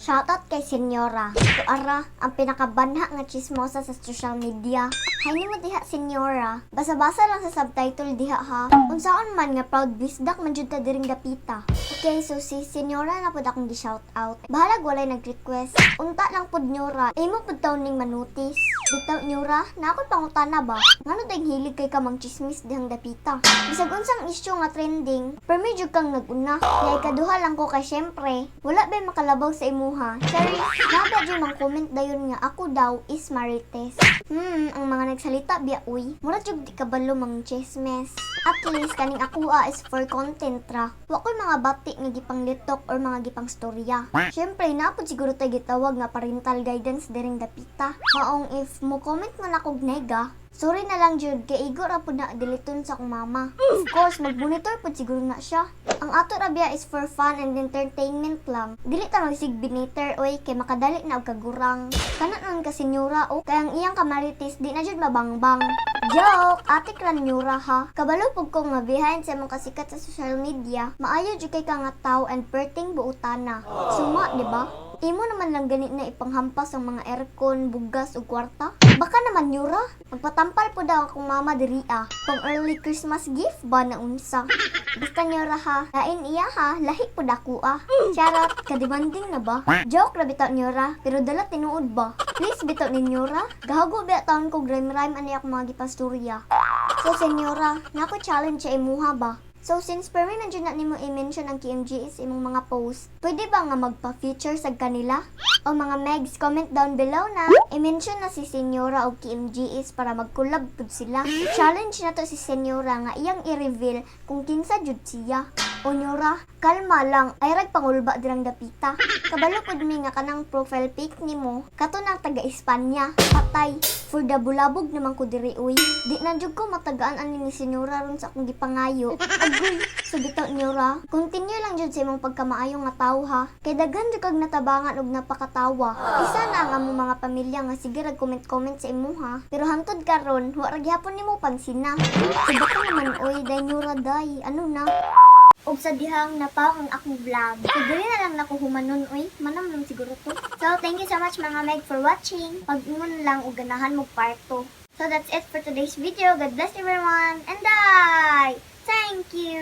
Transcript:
Shoutout kay Senyora. Tuara, ang pinakabanha nga chismosa sa social media. Hi nimo diha, Senyora. Basa-basa lang sa subtitle diha ha. Unsaon man nga proud bisdak man jud ta diring dapita. Okay, so si Senyora na pud akong gi-shoutout. Bahalag walay nag-request. Unta lang pud, Nyora. Imo pud taw ning manutis. Bitaw, Nyora, na ako'y pangutana ba? Ngano dayng hilig kay ka mang chismis dihang dapita? Bisag unsang issue nga trending, permi jud kang nag-una. Nya ikaduha lang ko kay syempre, wala bay makalabaw sa imuha. Sorry, naba jud mang comment dayon nga ako daw is Marites. Ang mga nagsalita biya uy. Mura jud di kabalo mang chismes. At least kaning ako is for content ra. Wa ko'y mga bati nga gipanglitok or mga gipang storya. Syempre, naa pod siguro tay gitawag nga parental guidance diring dapita. Maong if mo comment man akog nega, sorry na lang jud kay igo ra pud na diliton sa akong mama. Of course, mag-monitor pud siguro na siya. Ang ato ra biya is for fun and entertainment lang. Dili ta magsigbinator oy kay makadali na og kagurang. Kana nun ka, Senyora, o kay ang iyang kamarites di na jud mabangbang. Joke! Atik ra, Nyura, ha. Kabalo pud ko nga behind sa imong kasikat sa social media, maayo jud kay ka nga tao and perting buotana. Suma, di ba? Imo naman lang ganit na ipanghampas ang mga aircon, bugas ug kwarta. Baka naman, Nyura, magpatampal po daw akong mama diri ah. Pang early Christmas gift ba na unsa. Basta, Nyura ha, lain iya ha, lahi po dako ah. Charot, kademanding na ba? Joke ra bitaw, Nyura, pero dala tinuod ba? Please bitaw ni Nyura, gahago ba taon ko rhyme-rhyme ani ako mga gipasturya. So Senyora, nako challenge sa imuha ba? So since permi man jud na nimo i-mention ang KMJS sa imong mga post, pwede ba nga magpa-feature sa kanila? O mga megs, comment down below na i-mention na si Senyora og KMJS para mag-collab pud sila. Challenge na to si Senyora nga iyang i-reveal kung kinsa jud siya. O Nyora, kalma lang, ay rag pangulba dirang dapita. Kabalo pud mi nga kanang profile pic nimo, kato nang taga Espanya. Patay, for the bulabog naman ko diri uy. Di na jud ko matagaan ani ni Senyora ron sa akong gipangayo. Agoy, so bitaw, Nyora, continue lang jud sa imong pagkamaayo nga tawo ha. Kay daghan jud kag natabangan og napakatawa. Isa na ang among mga pamilya nga sige rag comment-comment sa imuha. Pero hantod karon, wa ra gihapon nimo pansina. So baka naman oy, day Nyora day, ano na? Og sa dihang napawang akong vlog. So dili na lang nako humanon oy, manam lang siguro to. So thank you so much, mga meg, for watching. Pag-ingon lang og ganahan mo part 2. So that's it for today's video. God bless everyone and I thank you.